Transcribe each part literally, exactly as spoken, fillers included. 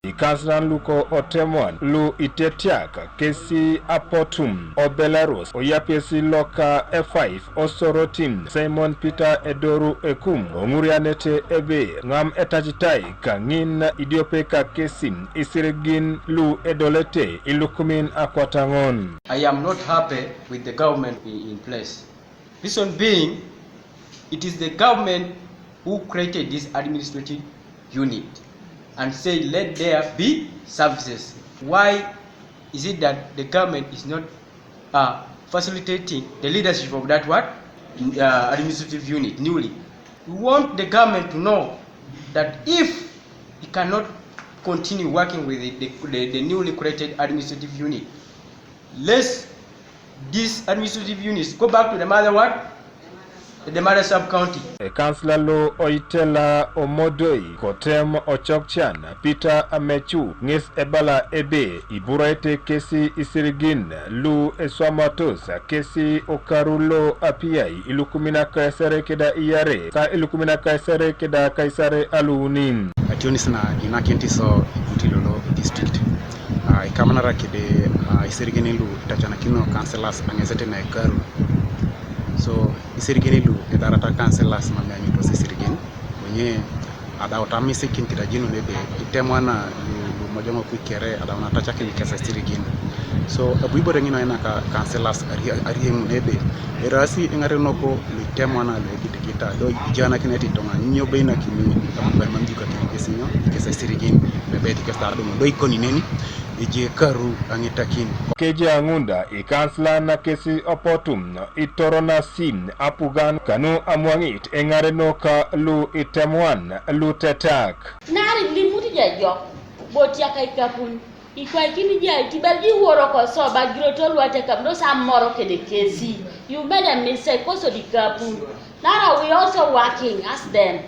Ikansilan luko otemwan lu itetiak kesi apotum o Belarus, oyapiesi loka e five o Soroti, Simon Peter Edoru Ekum, oŋurianete ebe ŋam etacitai kaŋin idiope kakesi isirigin lu edolete ilukumin akwataŋon. I am not happy with the government in, in place. Reason being, it is the government who created this administrative unit and said, "Let there be services." Why is it that the government is not uh, facilitating the leadership of that what? Uh, administrative unit newly. We want the government to know that if he cannot continue working with the, the, the, the newly created administrative unit, let these administrative units go back to the mother what? The mother sub county. Ekansila lo oitela omodoi kotem ocokcan Peter Amechu ŋes ebala ebe iburaete kesi isirigin lu eswamatos kesi okaru lo apiai ilukumin akaisare keda iyare ka ilukumin akaisare keda akaisare aluuni. Ationis na inakinit iso ibuti lolo district. Ah, ikamanara kede, ah, isirigin lu itacanakino kanselas aŋesete na ekaru. So isirigin lu edarata kanselas mamianyutos isirigin. Konye adauta misikin kitajinu nebe itemwana lu, lu mojoŋo kuikere adauna tacakin kese isirigin. So abu ibore ŋina ina ka kanselas ariemu nebe erasi iŋarenok lu itemwana lu ekitikita do ijanakinete itoŋa nyo beinakini abukan mam jukakini kesi nyo kese isirigin nebe etikesta adumu do ikoni neni. Ije karu aŋitakin. Keje aŋunda ikansilan kesi opotum itoronasi apugan kanu amwaŋit eŋarenok lu itemwan lu tetak. Naarai limut ijejok botiaka ikapun ikwaikin ijai tibel jiworo kosoba giroto luatekam do samoro kede kesi. You made a mistake kosodi ikapun. Naarai we also working as them.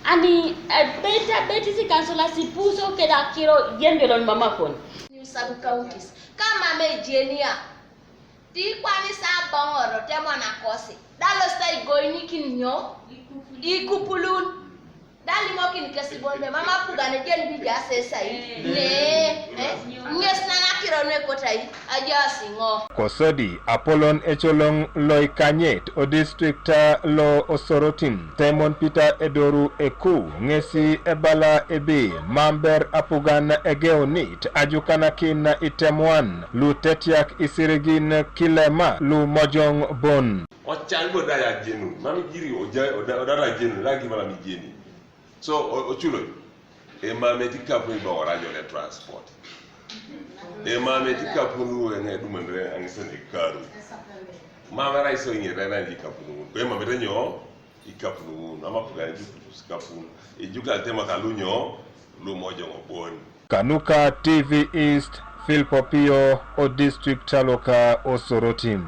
Ani ebeit abeit isi kansolas ipuso keda akiro yen jolon mamakon. New sub counties. Kama mejenia. Ti kwani sa boŋoro temona kosi. Dalo sa igoinikin nyo? Ikupulun. Dalimokin kesi bon be mama pugane jen bi jase sai. Ne. Eh? Ŋes nana kiro ne kotai. Ajasi ŋo. Kosodi apolon ecoloŋ loikanyet o district lo Osorotin, Simon Peter Edoru Eku, ŋesi ebala ebe mamber apugan egeunit ajukanakin itemuan lu tetiak isirigin kilema lu mojoŋ bon. Ocaŋ bo da yajenu, mam ijiri oja-, oda-, odara jenu, da gimala mijeni. So, o-, oculoi. Emameti kapun iboŋor ajo le transport. Emameti kapun lu eŋe dumenere aŋesen ikaru. Mam erai so iŋerere ikapun ŋun. Ko emamete nyo? Ikapun ŋun. Ama kugan ijukutus ikapun. Ijuka tema kalu nyo? Lu mojoŋ bon. Kanuka T V East, Philip Opio, o district aloka Osorotin.